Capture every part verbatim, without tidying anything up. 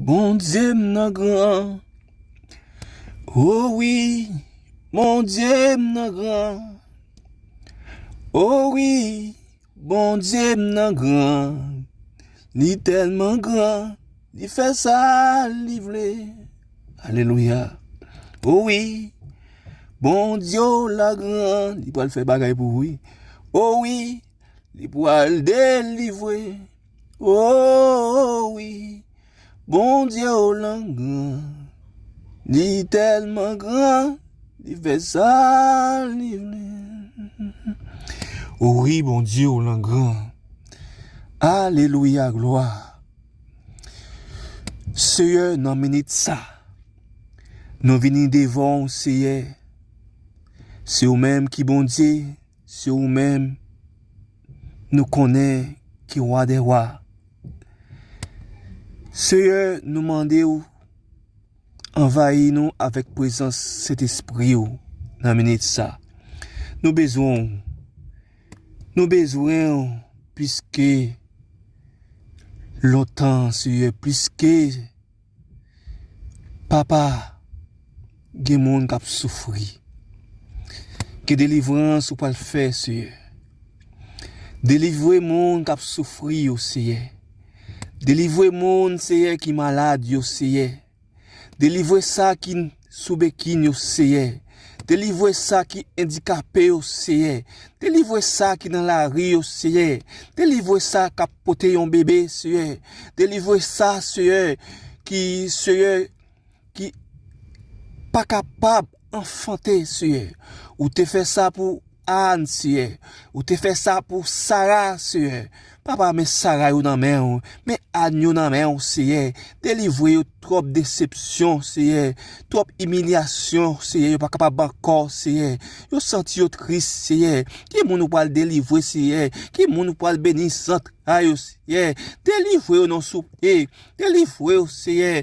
Bondye m nan gran. O wi, Bondye m nan gran. O wi, Bondye m nan gran. Li tèlman gran, li fè sa li vle. Alelouya. O wi, Bondye w la gran, li pral fè bagay pou ou, wi. O wi, li pral delivre. O wi, Bondye w lan gran. Li tèlman gran, li fè sa li vle. O wi, Bondye w lan gran. Alelouya, glwa. Seyè, nan minit sa, nou vini devan w, Seyè. Se ou menm ki Bondye, se ou menm nou konnen ki Wa dè wa. Seyè, nou mande w anvayi nou avèk prezans Sentespri w nan minit sa. Nou bezwen w. Nou bezwen w plis ke lontan, Seyè, plis ke Papa, gen moun k ap soufri. Gen delivrans ou pral fè, Seyè. Delivre moun k ap soufri yo, Seyè. Delivre moun, Seyè, ki malad yo, Seyè. Delivre sa ki sou bekin yo, Seyè. Delivre sa ki andikape yo, Seyè. Delivre sa ki nan lari yo, Seyè. Delivre sa k ap pote yon bebe, Seyè. Delivre sa, Seyè, ki, Seyè, ki pa kapab anfante, Seyè. Ou te fè sa pou Ann, Seyè. Ou te fè sa pou Sara, Seyè. Papa, men Sara yo nan men w. Men Ann yo nan men w, Seyè. Delivre yo twòp desepsyon, Seyè. Twòp imilyasyon, Seyè. Yo pa kapab ankò, Seyè. Yo santi yo tris, Seyè. Ki moun ou pral delivre, Seyè? Ki moun ou pral beni zantray yo, Seyè? Delivre yo non, souple. Delivre yo, Seyè.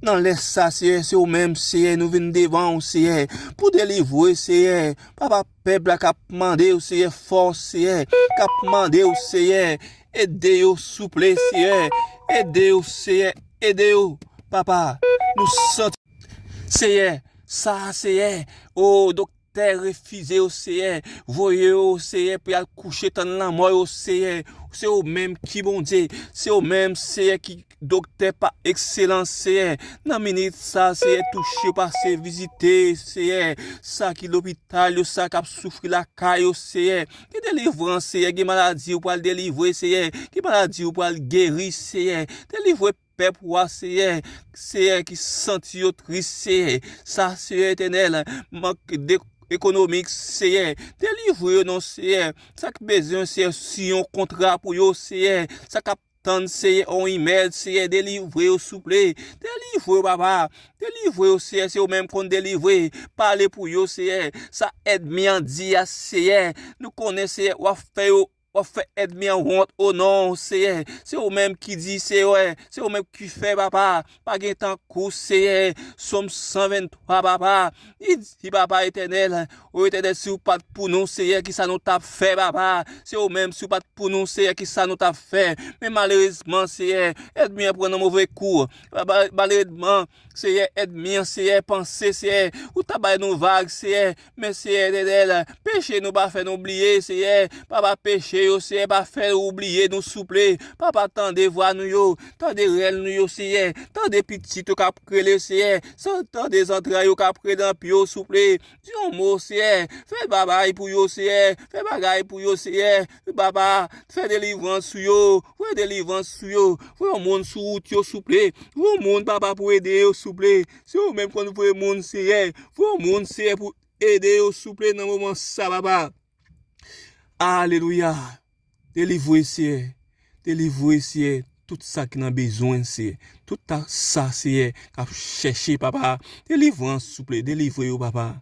Nan lè sa, Seyè, se ou menm, Seyè, nou vin devan w, Seyè, pou delivre, Seyè. Papa, pèp la k ap mande w, Seyè, fòs, Seyè, k ap mande w, Seyè, ede yo, souple, Seyè, ede yo, Seyè, ede yo, Papa, nou santi, Seyè, sa, Seyè, o, doktè refize yo, Seyè, voye yo, Seyè, pou y al kouche tann lanmò yo, Seyè, se ou menm ki Bondye, se ou menm, Seyè, ki doktè pa ekselans, Seyè. Nan minit sa, Seyè, touche, pase, vizite, Seyè, sa ki lopital yo, sa k ap soufri lakay yo, Seyè. Gen delivrans, Seyè, gen maladi ou pral delivre, Seyè. Gen maladi ou pral geri, Seyè. Delivre pèp ou a, Seyè. Seyè, ki santi yo tris, Seyè. Sa, Seyè Etènèl, mank de ekonomik, Seyè. Delivre yo non, Seyè. Sa k bezwen, Seyè, siyen yon kontra pou yo, Seyè. Sa k ap tann, Seyè, yon imèl, Seyè, delivre yo, souple. Delivre yo, Papa. Delivre yo, Seyè, se ou menm konn delivre. Pale pou yo, Seyè. Sa ènmi an di a, Seyè, nou konnen, Seyè, w ap fè yo, w ap fè ènmi an wont, o non, Seyè. Se ou menm ki di, Seyè, se ou menm ki fè, Papa. Pa gen tankou, Seyè. Sòm san venntwa, Papa. Li di, Papa Etènèl, o Etènèl, si w pa t pou nou, Seyè, kisa nou t ap fè, Papa? Se ou menm, si w pa t pou nou, Seyè, kisa nou t ap fè? Men malerezman, Seyè, ènmi an pran nan move kou. Ba-, ba-, malerezman, Seyè, ènmi an, Seyè, panse, Seyè, ou ta bay nou vag, Seyè. Men, Seyè Etènèl, peche nou pa fè nou bliye, Seyè. Papa, peche yo, Seyè, pa fè nou bliye nou, souple. Papa, tande vwa nou yo, tande rèl nou yo, Seyè. Tande pitit yo k ap rele, Seyè. Sa, tande zantray yo k ap rele nan pye yo, souple. Di yon mo, Seyè. Fè bagay pou yo, Seyè. Fè bagay pou yo, Seyè. Papa, fè delivrans sou yo. Voye delivrans sou yo. Voye yon moun sou wout yo, souple. Voye yon moun, Papa, pou ede yo, souple. Se ou menm konn voye moun, Seyè. Voye yon moun, Seyè, pou ede yo, souple, nan moman sa, Papa. Alelouya. Delivre, Seyè. Delivre, Seyè. Tout sa ki nan bezwen, Seyè. Tout ta-, sa, Seyè, k ap chèche, Papa. Delivrans, souple. Delivre yo, Papa.